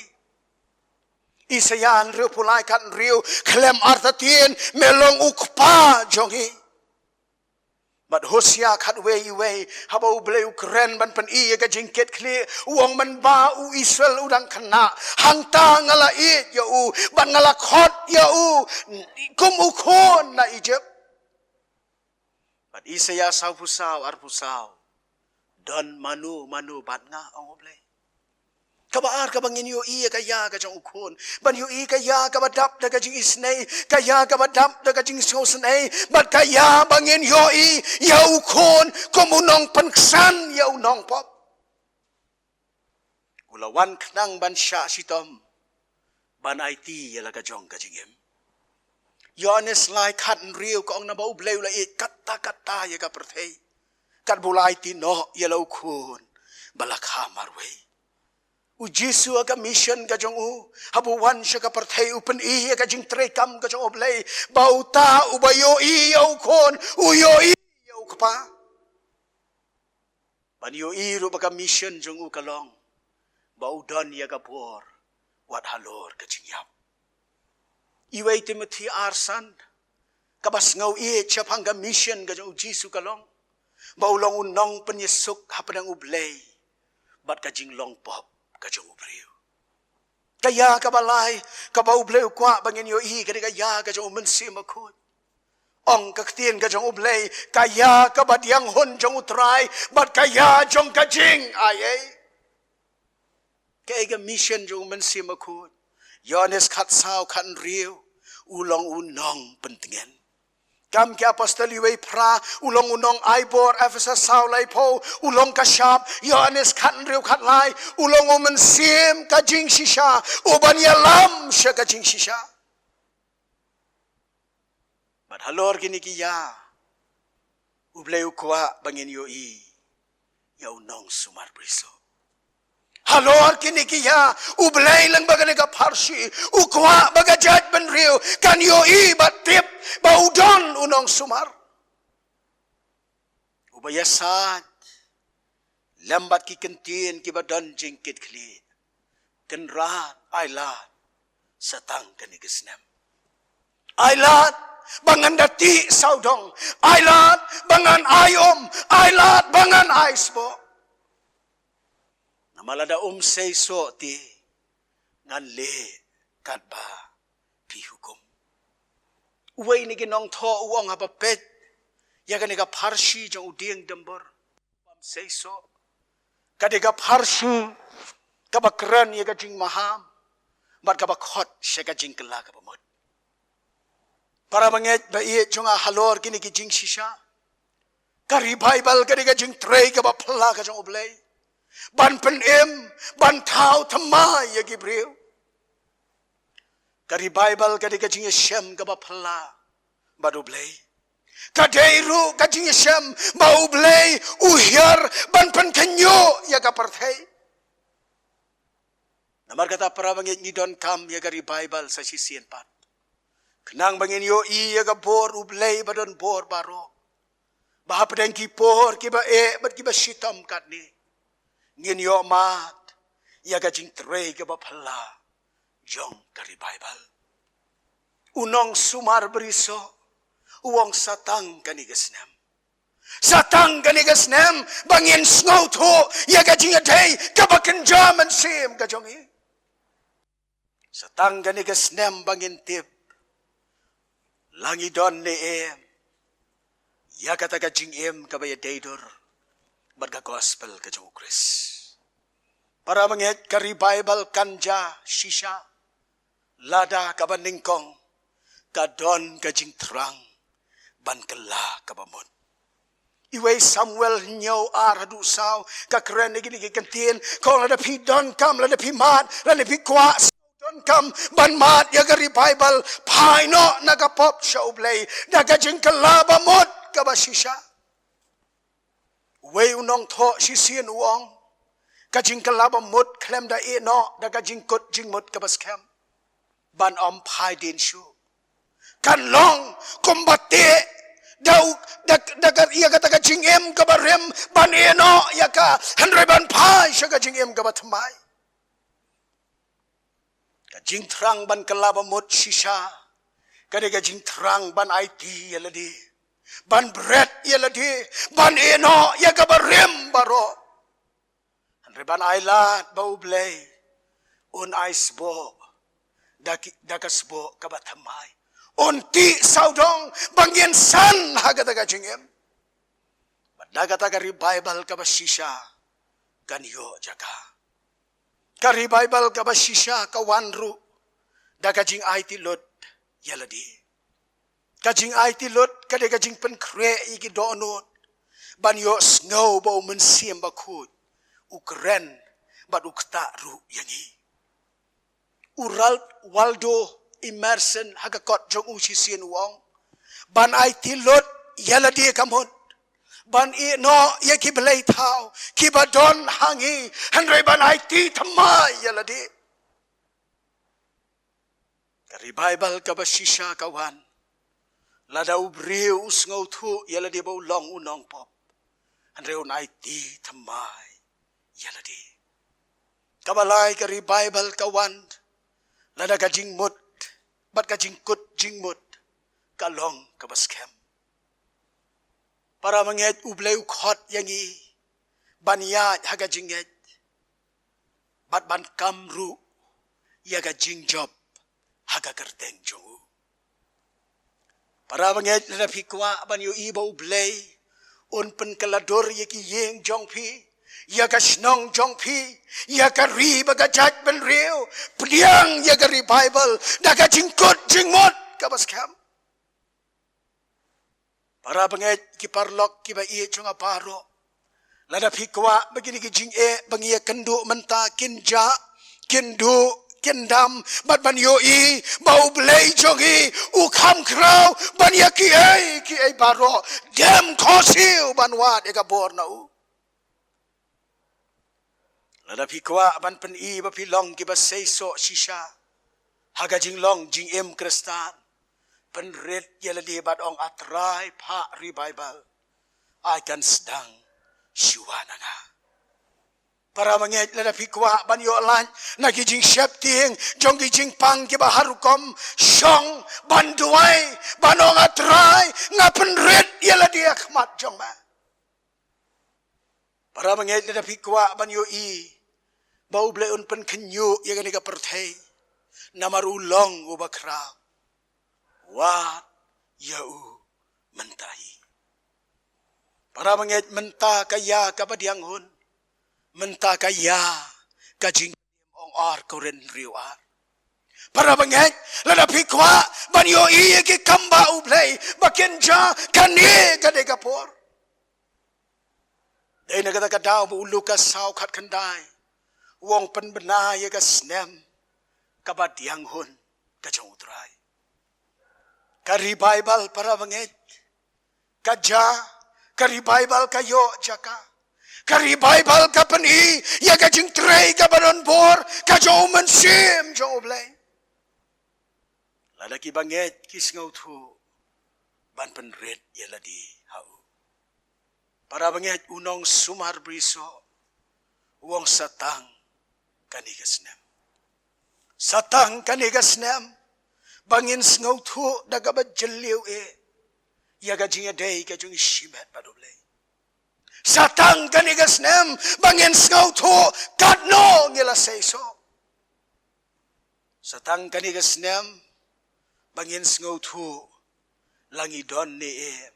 Isaïah hynriewphew lai, khathynriew: Khlem artatien me long U Kpa jong ngi. Bad Hosea khatwei, wei, haba U Blei u kren ban pyni ïa ka jingkitkhlieh, u ong: Mynba u Israel u dang khynnah, hangta nga la ïeit ïa u bad nga la khot ïa u kum u khun na Egypt. Bad Isaïah sawphew saw, arphew saw: Don mano mano bad nga, ong U Blei. Kaba ar, kaba ngin ïohi ïa ka ïa ka jong U Khun, ban ïohi ka ïa kaba dap da ka jingisynei, ka ïa kaba dap da ka jingsngewsynei, bad ka ïa ba ngin ïohi ïa U Khun kum u nongpynksan ïa u nongpop. U la wan khnang ban shah shitom, ban aiti ïa la ka jong ka jingim. Ïoannis lai, khathynriew, ka ong: Naba U Blei u la ïeit katta katta ïa ka pyrthei, katba u la aiti noh ïa la U Khun ba la kha marwei. U Jisu ha ka mission ka jong u, haba u wan sha ka pyrthei, u pyni ïa ka jingtreikam ka jong U Blei, ba uta uba ïohi ïa U Khun, u ïohi ïa U Kpa. Ban ïohi ruh ba ka mission jong u ka long ba u don ïa ka bor wat halor ka jingïap. Wei Timothi ar san, kaba sngew ïeit shaphang ka mission ka jong U Jisu ka long ba u long u nongpynïasuk hapdeng U Blei bad ka jinglong pop ka jong u briew. Ka ïa kaba lai, kaba U Blei u kwah ba ngin ïohi, ka dei ka ïa ka jong U Mynsiem Bakhuid. Ong ka ktien ka jong U Blei, ka ïa kaba diang hun jong U Trai bad ka ïa jong ka jingai ei. Kaei ka mission jong U Mynsiem Bakhuid? Ïoannis khatsaw, khathynriew, u long u nongpyntngen. Kam ki Apostol wei phra, u long u nongaibor. Ephesos saw, laiphew, u long ka shap. Ïoannis khathynriew, khatlai, u long U Mynsiem ka jingshisha, u ban ïalam sha ka jingshisha. Bad halor kine ki ïa, U Blei u kwah ba ngin ïohi ïa u nongsumar brisoh. Halor kine ki ïa, U Blei lyngba kane ka pharshi u kwah ba ka jaitbynriew kan ïohi bad tip ba u don u nongsumar uba ïasaid lem bad ki kyntien kiba don jingkitkhlieh. Kynrad, ai lad sa tang kane ka snem. Ai lad ba ngan da tih sawdong. Ai lad ba ngan ai um. Ai lad ba ngan ai sboh. Namar lada um seisoh te, ngan leh katba phi hukum. Uwei na ki nongthoh u ong haba peit ïa kane ka pharshi jong u dieng Dymbur, bam seisoh. Ka dei ka pharshi kaba kren ïa ka jingmaham bad kaba khot sha ka jingkylla kaba mut. Para bangeit ba ïeit jong nga, halor kine ki jingshisha, ka revival ka dei ka jingtrei kaba phylla ka jong U Blei ban pynim, ban thaw thymmai ïa ki briew. Ka revival ka dei ka jingïashem kaba phylla bad U Blei. Ka dei ruh ka jingïashem ba U Blei u hiar ban pynkynjoh ïa ka pyrthei. Namar kata, para bangeit, ngi donkam ïa ka revival sa shisien pat, khnang ba ngin ïohi ïa ka bor U Blei ba don bor baroh, ba hapdeng ki por kiba eh bad kiba shitom katne, ngin ïohmad ïa ka jingtrei kaba phylla jong ka revival. U nongsumar brisoh u ong, sa tang kane ka snem. Sa tang kane ka snem ba ngin sngewthuh ïa ka jingïadei kaba kynja mynsiem ka jong ngi. Sa tang kane ka snem ba ngin tip la ngi don ne em ïa kata ka jingim kaba ïadei dur bad ka gospel ka jong U Khrist. Para bangeit, ka revival kan jia shisha lada kaba nyngkong ka don ka jingthrang ban kylla kaba mut. Iwei Samuel hynñiew, ar haduh saw, ka kren ïa kine ki kyntien, ka ong, lada phi donkam, lada phi mad, lada phi kwah donkam ban mad ïa ka revival, phai noh na ka pop sha U Blei da ka jingkylla ba mut kaba shisha. Uwei u nongthoh shisien u ong, ka jingkylla ba mut khlem da ïeh noh da ka jingkut jingmut kaba skhem ban ym phai dien shuh, kan long kumba teh da u, da, da ka, ïa kata ka jingim kaba rim ban ïeh noh ïa ka, hynrei ban phai sha ka jingim kaba thymmai. Ka jingthrang ban kylla ba mut shisha ka dei ka jingthrang ban aiti ïa lade, ban bret ïa lade, ban ïeh noh ïa kaba rim baroh. Hynrei ban ai lad ba U Blei un ai sboh da ki, da ka sboh kaba thymmai. Un tih sawdong ba ngin san ha kata ka jingim. Bad da kata ka revival kaba shisha kan ïoh jaka. Ka revival kaba shisha ka wan ruh da ka jingaiti lut ïa lade. Ka jingaiti lut ka dei ka jingpynkhreh ïa ki dohnud ban ïohsngew ba U Mynsiem Bakhuid u kren bad u ktah ruh ïa ngi. U Ralph Waldo Emerson ha ka kot jong u shisien u ong, ban aiti lut ïa lade ka mut ban ïeh noh ïa ki blei thaw kiba don ha ngi, hynrei ban aiti thymmai ïa lade. Ka revival kaba shisha ka wan lada u briew u sngewthuh ïa lade ba u long u nongpop, hynrei un aiti thymmai ïa lade. Kaba lai, ka revival ka wan lada ka jingmut bad ka jingkut jingmut ka long kaba skhem. Para bangeit, U Blei u khot ïa ngi ban ïaid ha ka jingngeit bad ban kam ruh ïa ka jingjop ha ka kyrteng jong u. Para bangeit, lada phi kwah ban ïohi ba U Blei un pynkylla dur ïa ki ïing jong phi, ïa ka shnong jong phi, ïa ka ri bad ka jaitbynriew, pdiang ïa ka revival da ka jingkut jingmut kaba skhem. Para bangeit, ki paralok kiba ïeit jong nga baroh, lada phi kwah ba kine ki jingeh ba ngi ïakynduh mynta kin jah, kin duh, kin dam, bad ban ïohi ba U Blei jong ngi u kham khraw ban ïa kiei kiei baroh, dem khohsiew ban wad ïa ka bor na u. Lada phi kwah ban pyni ba phi long kiba seisoh shisha ha ka jinglong jingim Khristan, pynrit ïa lade bad ong, A Trai, phah revival, ai kan sdang shuwa na nga. Para bangeit, lada phi kwah ban ïoh lait na ki jingsheptieng jong ki jingpang kiba har rukom, shong ban duwai, ban ong, A Trai, nga pynrit ïa lade ha khmat jong me. Para bangeit, lada phi kwah ban ïohi ba U Blei un pynkhynñiuh ïa kane ka pyrthei namar u long uba khraw, wad ïa u mynta hi. Para bangeit, mynta ka ïa kaba diang hun, mynta ka ïa ka jing ong ar Korinth hynriew ar. Para bangeit, lada phi kwah ban ïohi ïa ki kam ba U Blei ba kin jia kane ka dei ka por. Dei na kata ka daw ba u Lukas saw khatkhyndai u ong, pynbna ïa ka snem kaba diang hun ka jong U Trai. Ka revival, para bangeit, ka jia, ka revival ka ïoh jaka. Ka revival ka pyni ïa ka jingtrei kaba don bor ka jong U Mynsiem jong U Blei. Lada ki bangeit ki sngewthuh ban pynrit ïa lade ha u. Para bangeit, u nongsumar brisoh u ong, sa tang kane ka snem. Sa tang kane ka snem ba ngin sngewthuh da kaba jylliew eh ïa ka jingïadei ka jong ngi shimet bad U Blei. Sa tang kane ka snem ba ngin sngewthuh katno ngi la seisoh. Sa tang kane ka snem ba ngin sngewthuh la ngi don ne em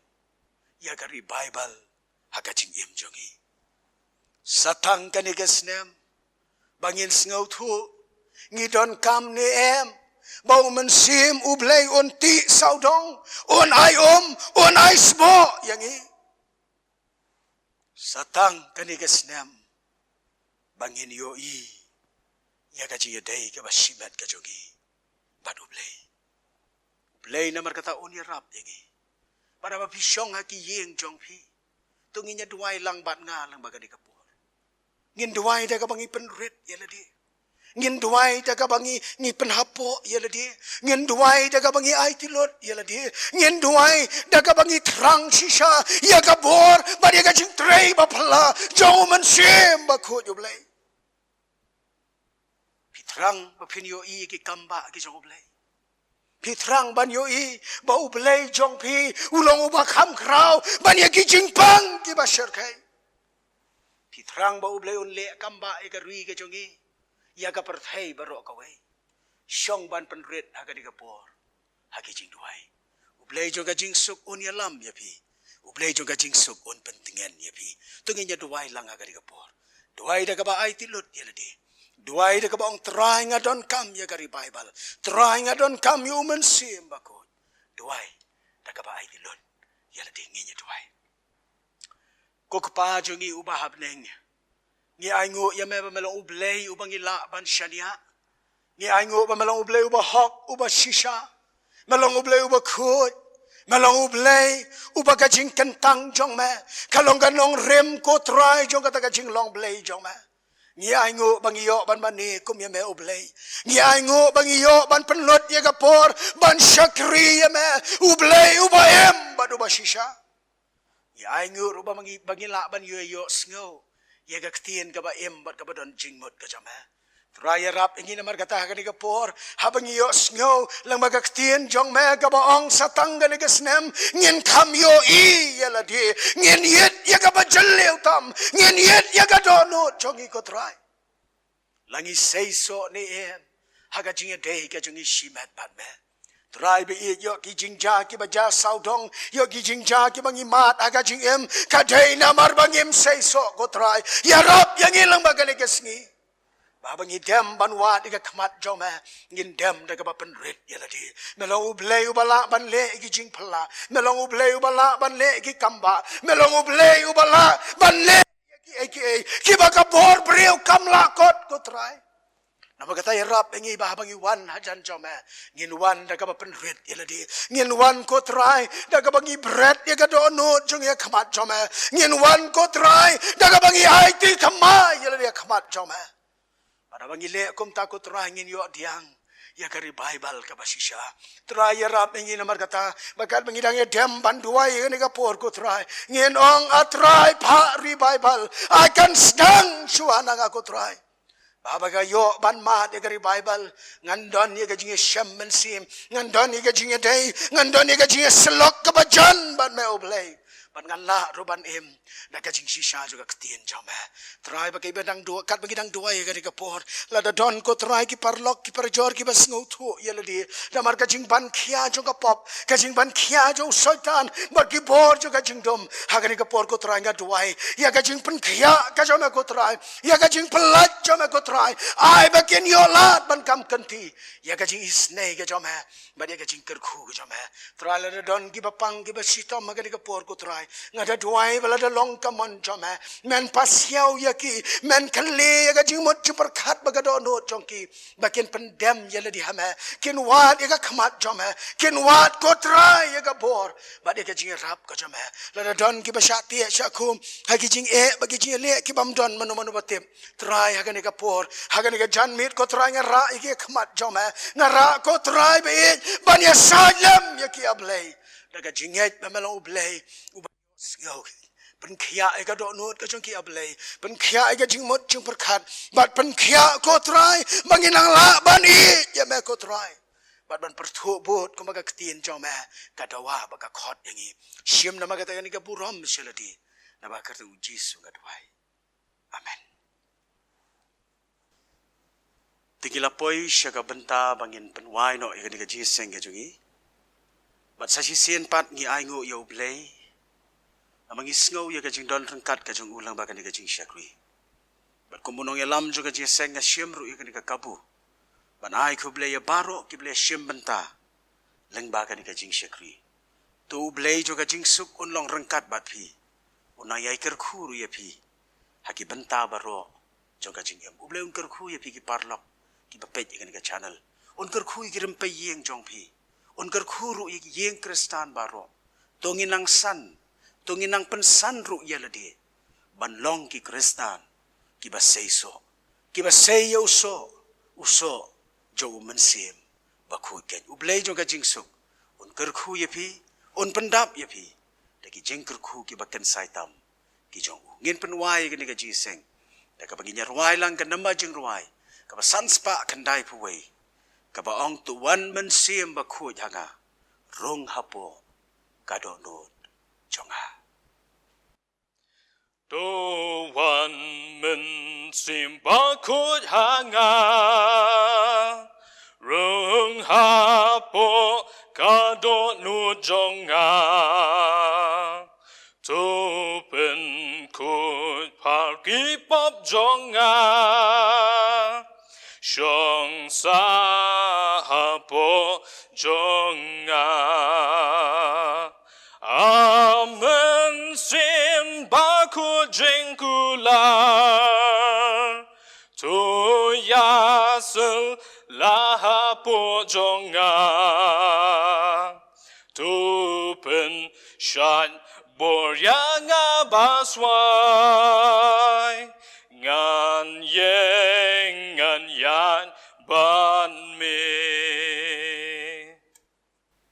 ïa ka revival ha ka jingim jong ngi. Sa tang kane ka snem ba ngin sngewthuh ngi donkam ne em ba U Mynsiem U Blei un tih sawdong, un ai um, un ai sboh ïa ngi. Sa tang kane ka snem ba ngin ïohi ïa ka jingïadei kaba shimet ka jong ngi bad U Blei. U Blei namar kata un ïarap ïa ngi. Bad haba phi shong ha ki ïing jong phi, to ngin ïa duwai lang bad nga lang bad kane ka por. Ngin duwai da kaba ngi pynrit ïa lade. Ngin duwai da kaba ngi, ngi pynhapoh ïa lade. Ngin duwai da kaba ngi aiti lut ïa lade. Ngin duwai da kaba ngi thrang shisha ïa ka bor bad ïa ka jingtrei ba phylla jong U Mynsiem Bakhuid U Blei. Phi thrang ba phin ïohi ki kam ba ki jong U Blei. Phi thrang ban ïohi ba U Blei jong phi u long uba kham khraw ban ïa ki jingpang kiba shyrkhei. Phi thrang ba U Blei un leh kam ba ïa ka ri ka jong ngi, ïa ka pyrthei baroh kawei. Shong ban pynrit ha kane ka por ha ki jingduwai. U Blei jong ka jingsuk un ïalam ïa phi. U Blei jong ka jingsuk un pyntngen ïa phi. To ngin ïa duwai lang ha kane ka por. Duwai da kaba aiti lut ïa lade. Duwai da kaba ong, Trai, nga donkam ïa ka revival. Trai, nga donkam ïa U Mynsiem Bakhuid. Duwai da kaba aiti lut ïa lade. Ngin ïa duwai. Ko Kpa jong ngi uba ha bneng, ngi ainguh ïa me ba me long U Blei uba ngi lah ban shaniah. Ngi ainguh ba me long U Blei uba hok, uba shisha. Me long U Blei uba khuid. Me long U Blei uba ka jingkyntang jong me ka long ka nongrim, ko Trai, jong kata ka jinglong Blei jong me. Ngi ainguh ba ngi ïoh ban mane kum ïa me, U Blei. Ngi ainguh ba ngi ïoh ban pynlut ïa ka por ban shakri ïa me, U Blei uba im bad uba shisha. Ngi ainguh ruh ba ngi, ba ngi lah ban ïoh, ïohsngew ïa ka ktien kaba im bad kaba don jingmut ka jong me. Trai, ïarap ïa ngi namar kata ha kane ka por, haba ngi ïohsngew lang bad ka ktien jong me kaba ong, sa tang kane ka snem ngin kham ïohi ïa lade, ngin ïit ïa kaba jylliew tam, ngin ïit ïa ka dohnud jong ngi, ko Trai. La ngi seisoh ne em ha ka jingïadei ka jong ngi shimet bad me? Trai, ba ïeit, ïoh ki jingjia kiba jia sawdong, ïoh ki jingjia kiba ngi mad ha ka jingim, ka dei namar ba ngim seisoh, ko Trai. Ïarap ïa ngi lang bad kane ka sngi, ba haba ngi dem ban wad ïa ka khmat jong me, ngin dem da kaba pynrit ïa lade. Me long U Blei uba lah ban leh ïa ki jingphylla. Me long U Blei uba lah ban leh ïa ki kam ba. Me long U Blei uba lah ban leh ïa kiei kiei kiba ka bor briew kam lah kot, ko Trai. Namar kata, ïarap ïa ngi ba haba ngi wan hajan jong me, ngin wan da kaba pynrit ïa lade. Ngin wan, ko Trai, da kaba ngi bret ïa ka dohnud jong ngi ha khmat jong me. Ngin wan, ko Trai, da kaba ngi aiti thymmai ïa lade ha khmat jong me. Bad haba ngi leh kumta, ko Trai, ngin ïoh diang ïa ka revival kaba shisha. Trai, ïarap ïa ngi namar kata ba katba ngi dang ïadem ban duwai ïa kane ka por, ko Trai, ngin ong, A Trai, phah revival. Ai kan sdang shuwa na nga, ko Trai. Ba haba ka ïoh ban mad ïa ka revival, ngan don ïa ka jingïashem mynsiem, ngan don ïa ka jingïadei, ngan don ïa ka jingïasyllok kaba jan bad me, O Blei. Bad ngan lah ruh ban im da ka jingshisha jong ka ktien jong me. Trai, ba kiba dang duwai, katba ngi dang duwai ïa kane ka por, lada don, ko Trai, ki paralok, ki parajor kiba sngewthuh ïa lade namar ka jingban khia jong ka pop, ka jingban khia jong u Soitan bad ki bor jong ka jingdum, ha kane ka por, ko Trai, nga duwai ïa ka jingpynkhiah ka jong me, ko Trai, ïa ka jingpyllait jong me, ko Trai. Ai ba kin ïoh lad ban kam kynti ïa ka jingisynei ka jong me bad ïa ka jingkyrkhu ka jong me. Trai, lada don kiba pang, kiba shitom ha kane ka por, ko Trai, nga da duwai ba lada long ka mon jong me, men pasiaw ïa ki, men kylli ïa ka jingmut jingpyrkhat bad ka dohnud jong ki, ba kin pyndem ïa lade ha me, kin wad ïa ka khmat jong me, kin wad, ko Trai, ïa ka bor bad ïa ka jingïarap ka jong me. Lada don kiba shah tieh shah khum ha ki jingeh bad ki jingïaleh ki bym don mano mano ba tip, Trai, ha kane ka por, ha kane ka janmiet, ko Trai, nga rah ïa ki ha khmat jong me. Nga rah, ko Trai, ba ïeit ban ïasaid lem ïa ki, A Blei, da ka jingngeit ba me long U Blei uba sngew. Pynkhiah ïa ka dohnud ka jong ki, A Blei. Pynkhiah ïa ka jingmut jingpyrkhat bad pynkhiah, ko Trai, ba ngin nang lah ban ïeit ïa me, ko Trai, bad ban pyrthuh bud kumba ka ktien jong me ka dawa bad ka khot ïa ngi. Shim namar kata ïa kane ka burom sha lade. Namar ka kyrteng U Jisu nga duwai. Amen. Te ngi la poi sha ka bynta ba ngin pynwai noh ïa kane ka jingïaseng ka jong ngi. Bad sa shisien pat ngi ainguh ïa U Blei, namar ngi sngew ïa ka jingdon ryngkat ka jong u lyngba kane ka jingshakri. Bad kum u nongïalam jong ka jingïaseng, nga shim ruh ïa kane ka kabu ban ai khublei ïa baroh kiba la shim bynta lyngba kane ka jingshakri. To U Blei jong ka jingsuk un long ryngkat bad phi, un nang ïai kyrkhu ruh ïa phi ha ki bynta baroh jong ka jingim. U Blei un kyrkhu ïa phi ki paralok kiba peit ïa kane ka channel. Un kyrkhu ïa ki rympei ïing jong phi. Un kyrkhu ruh ïa ki ïing Khristan baroh. To ngin nang san, to ngin nang pynsan ruh ïa lade ban long ki Khristan kiba seisoh, kiba sei ïa u soh, u soh jong U Mynsiem Bakhuid keiñ. U Blei jong ka jingsuk un kyrkhu ïa phi, un pyndap ïa phi da ki jingkyrkhu kiba kynsai tam ki jong u. Ngin pynwai ïa kane ka jingïaseng da kaba ngin ïa rwai lang ka namba jingrwai kaba san spah khyndai phew wei, kaba ong: To wan Mynsiem Bakhuid ha nga, rung hapoh ka dohnud jong nga. To wan Mynsiem Bakhuid ha nga, rung hapoh ka dohnud jong nga. To pynkhuid phar ki pop jong nga, shong sah hapoh jong nga. A Mynsiem Bakhuid jingkular, to ïasylla hapoh jong nga. To pynshait bor ïa nga ba swai, ngan ïeng ngan ïaid bad me.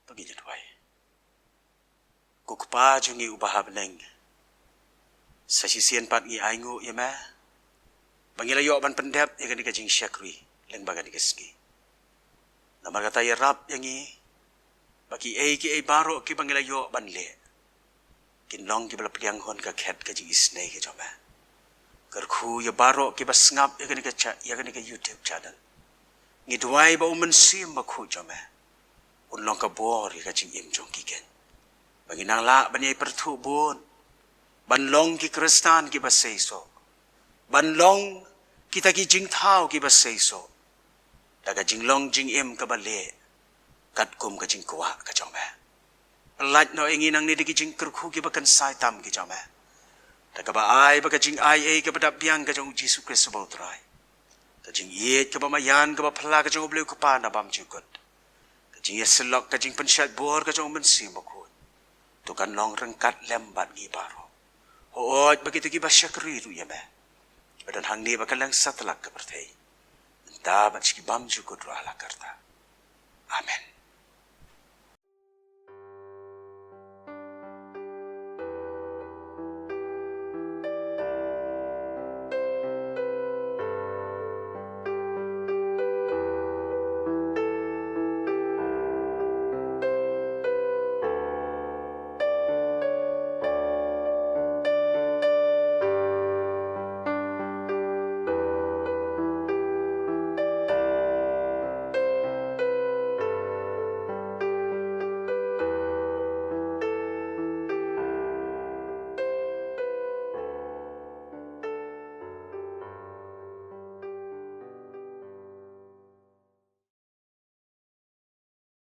To ngin ïa duwai. Ko Kpa jong ngi uba ha bneng, sa shisien pat ngi ainguh ïa me ba ngi la ïoh ban pyndep ïa kane ka jingshakri lyngba kane ka sngi. Namar kata ïarap ïa ngi ba kiei kiei baroh kiba ngi la ïoh ban leh kin long kiba la pdiang hun ha ka khet ka jingisynei ka jong me. Kyrkhu ïa baroh kiba sngap ïa kane ka cha-, ïa kane ka YouTube channel. Ngi duwai ba U Mynsiem Bakhuid jong me un long ka bor ïa ka jingim jong ki keiñ, ba ngin nang lah ban ïai pyrthuh bud, ban long ki Khristan kiba seisoh, ban long kita ki jingthaw kiba seisoh da ka jinglong jingim kaba leh katkum ka jingkwah ka jong me. Pyllait noh ïa ngi nangne da ki jingkyrkhu kiba kynsai tam ki jong me, da kaba ai ba ka jingai ei kaba dap biang ka jong U Jisu Khrist uba U Trai, ka jingïeit kaba maïan kaba phylla ka jong U Blei U Kpa na bymjukut, ka jingïasyllok, ka jingpynshait bor ka jong U Mynsiem Bakhuid, to kan long ryngkat lem bad ngi baroh. Hooid, ba kito kiba shakri ruh ïa me, kiba don hangne bad kylleng satlak ka pyrthei, mynta bad sha ki bymjukut ruh, ha la karta. Amen.